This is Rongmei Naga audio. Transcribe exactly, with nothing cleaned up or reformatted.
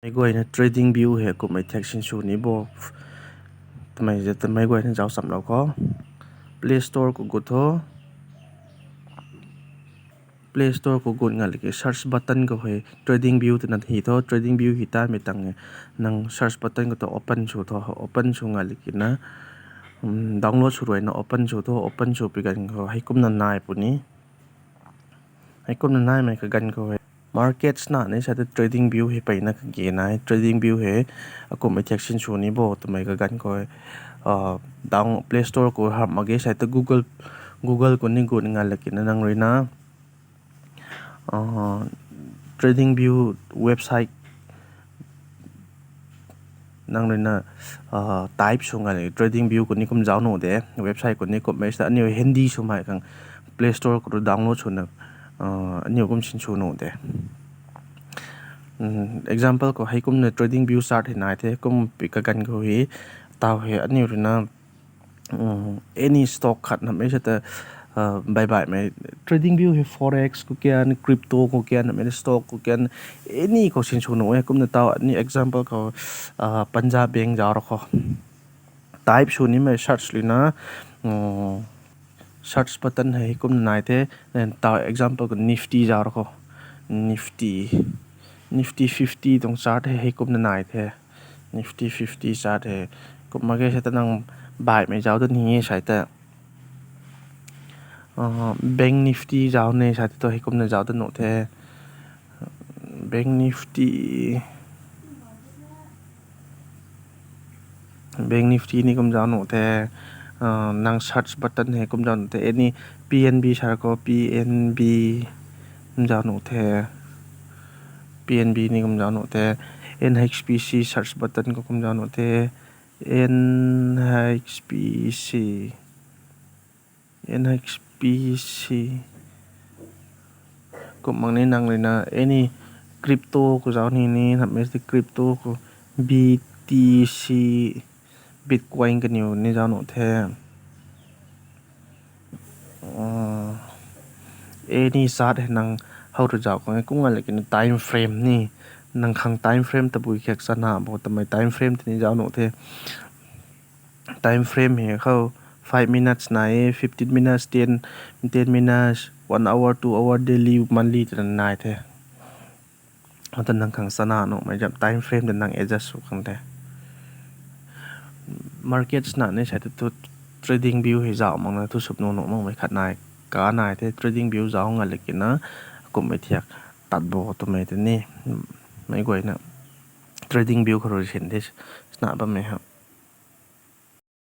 Meic guayna TradingView hei kumhmei thiak sinsw ni bo twmei, twmei guayna zauc chamlou khou, Play Store khou gut tho. Play Store khou gut ngaliki search button khou hei TradingView twna hi tho. TradingView hi tamei tang e, nang search button khou ta open sw tho. Open sw ngaliki na download sw ruina open sw tho. Open sw pi ganv khou heikumna nai puni. Heikumna naimei kaganv khou hei markets na ni sa ta TradingView hei peyna kage nai. TradingView hei akumhmei thiak sinsw ni bo twmei kaganv khou hei, down Play Store khou hamh mak ge sa ta Google, Google khou ni gut ngaliki na nang ruina TradingView website nang ruina type sw ngaliki. TradingView khou ni kum zauc nuh de. Website khou ni kumhmei sa ta aniu Hindi swmei khang Play Store khou ru download swna aniu kum sinsw nuh de. Example khou heikumna TradingView chart hei nai the. Kum pi kaganv khou hei, taw hei aniu ruina any stock khat namei sa ta baih baihmei, TradingView hei forex khou kian, crypto khou kian, namei stock khou kian, any khou sinsw nuh e. Kumna taw ni example khou Punjab Bank zauc ra khou type sw nimei search luna search button hei kumna nai the. Taw example khou Nifty zauc ra khou, Nifty, Nifty fifty tuang chart hei heikumna nai the. Nifty fifty chart hei kumna ge sa ta nang baihmei zauc da ni e sa ta Bank Nifty zauc ni sa ta tu heikumna zauc da nuh the. Bank Nifty, Bank Nifty ni kum zauc nuh the. Nang search button hei kum zauc nuh the. Any PNB sa ra khou PNB kum zauc nuh the. PNB ni kum zauc nuh the. NHPC search button khou kum zauc nuh the. NHPC, NHPC kum mak ni nang ruina any crypto khou zauc ni ni namei sa ta crypto khou BTC, Bitcoin kaniw ni zauc nuh the. Any chart hei nang how ru zauc khang e. Kum ngaliki na time frame ni, nang khang time frame tabui khaek chana bo twmei time frame tini zauc nuh the. Time frame hei khou five minutes nai e, fifteen minutes, ten, ten minutes, one hour, two hour, daily, monthly twna nai the. Ata nang khang chana nuhmei zam time frame ta nang adjust sw khang the. Markets na ni sa ta tu TradingView hei zauc makna tu sw nuh nuh makmei khat nai, ka nai the. TradingView zauc ngaliki na kumhmei thiak tat bo twmei tini meic guayna TradingView khou rui sin the, sna bammei ha.